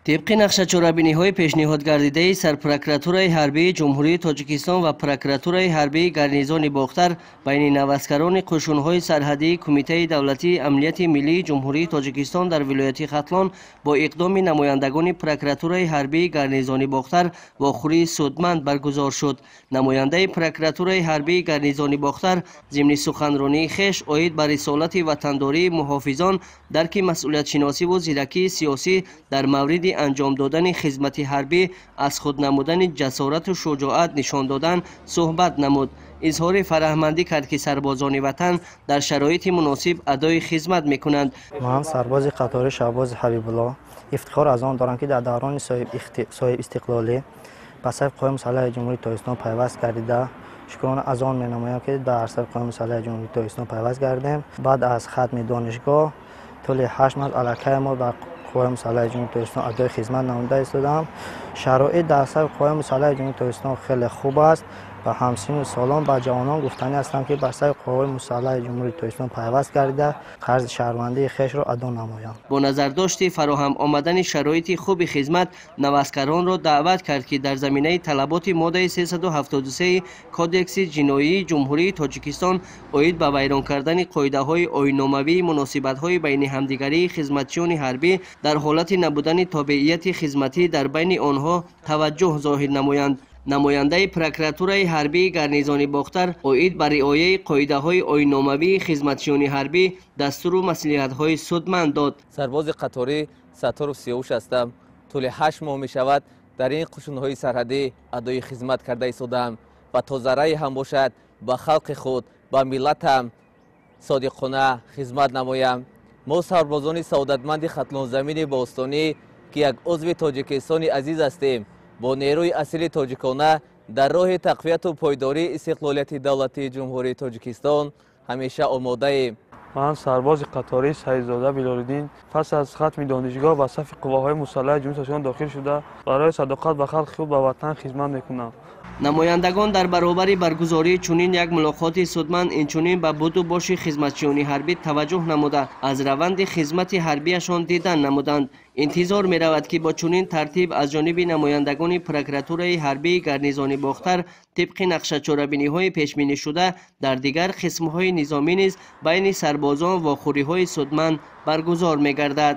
Тибқи нақшачорабиниҳои пешниҳодгардидаи Сарпрокуратураи ҳарбии Ҷумҳурии Тоҷикистон ва Прокуратураи ҳарбии гарнизони Бохтар байни наваскарони қӯшунҳои сарҳадии Кумитаи давлатии амнияти миллии Ҷумҳурии Тоҷикистон дар вилояти Хатлон бо иқдоми намояндагони Прокуратураи ҳарбии гарнизони Бохтар вохӯрии судманд баргузор шуд. Намояндаи Прокуратураи ҳарбии гарнизони Бохтар зимни суханронии хеш оид ба рисолати ватандории муҳофизон, дарки масъулиятшиносиву зиракии сиёсӣ дар мавриди анҷом додани хизмати ҳарбӣ, аз худ намудани ҷасорату шуҷоат нишон додан суҳбат намуд. Изҳори фараҳмандӣ кард, ки сарбозони ватан дар шароити муносиб адои хизмат мекунанд. Ман сарбози қатори Шаҳбози Ҳабибулло ифтихор аз он дорам, ки дар даврони соҳибистиқлолӣ ба сафи Қувваҳои мусаллаҳи Ҷумҳурии Тоҷикистон пайваст гардида, шукрона аз он менамоям, ки дар сафи Қувваҳои мусаллаҳи Ҷумҳурии Тоҷикистон пайваст гардем. Баъд аз хатми донишгоҳ тӯли 8 моҳ аллакай мо дар Қувваҳои мусаллаҳи Ҷумҳурии Тоҷикистон адои хизмат намуда истодаам. Шароит дар сафи Қувваҳои мусаллаҳи Ҷумҳурии Тоҷикистон хеле хуб аст. Ба ҳамсину солон, ба ҷавонон гуфтанӣ ҳастам, ки ба сафи Қувваҳои мусаллаҳи Ҷумҳурии Тоҷикистон пайваст гардида, қарзи шаҳрвандии хешро адо намоянд. Бо назардошти фароҳам омадани шароити хуби хизмат, наваскаронро даъват кард, ки дар заминаи талаботи моддаи 373 Кодекси ҷиноии Ҷумҳурии Тоҷикистон оид ба вайрон кардани қоидаҳои оинномавии муносибатҳои байни ҳамдигарии хизматчиёни ҳарбӣ дар ҳолати набудани тобеияти хизматӣ дар байни онҳо таваҷҷӯҳ зоҳир намоянд. Намояндаи Прокуратураи ҳарбии гарнизони Бохтар оид ба риояи қоидаҳои оинномавии хизматчиёни ҳарбӣ дастуру маслиҳатҳои судманд дод. Сарбози қаторӣ Сатторов Сиёвуш ҳастам. Тӯли 8 моҳ мешавад дар ин қӯшунҳои сарҳадӣ адои хизмат карда истодаам ва то заррае ҳам бошад ба халқи худ, ба миллатам содиқона хизмат намоям. Мо сарбозони саодатманди Хатлонзамини бостонӣ, ки як узви Тоҷикистони азиз ҳастем, бо нерӯи асили тоҷикона дар роҳи тақвияту пойдории истиқлолияти давлатии Ҷумҳурии Тоҷикистон ҳамеша омодаем. Ман сарбози қатории Саидзода Билолиддин пас аз хатми донишгоҳ ба сафи Қувваҳои мусаллаҳи Ҷумҳурии Тоҷикистон дохил шуда, барои садоқат ба халқи худ, ба ватан хизмат мекунам. Намояндагон дар баробари баргузории чунин як мулоқоти судманд инчунин ба буду боши хизматчиёни ҳарбӣ таваҷҷӯҳ намуда, аз раванди хизмати ҳарбиашон дидан намуданд. Интизор меравад, ки бо чунин тартиб аз ҷониби намояндагони Прокуратураи ҳарбии гарнизони Бохтар тибқи нақшачорабиниҳои пешбинишуда дар дигар қисмҳои низомӣ низ байни сарбозон вохӯриҳои судманд баргузор мегардад.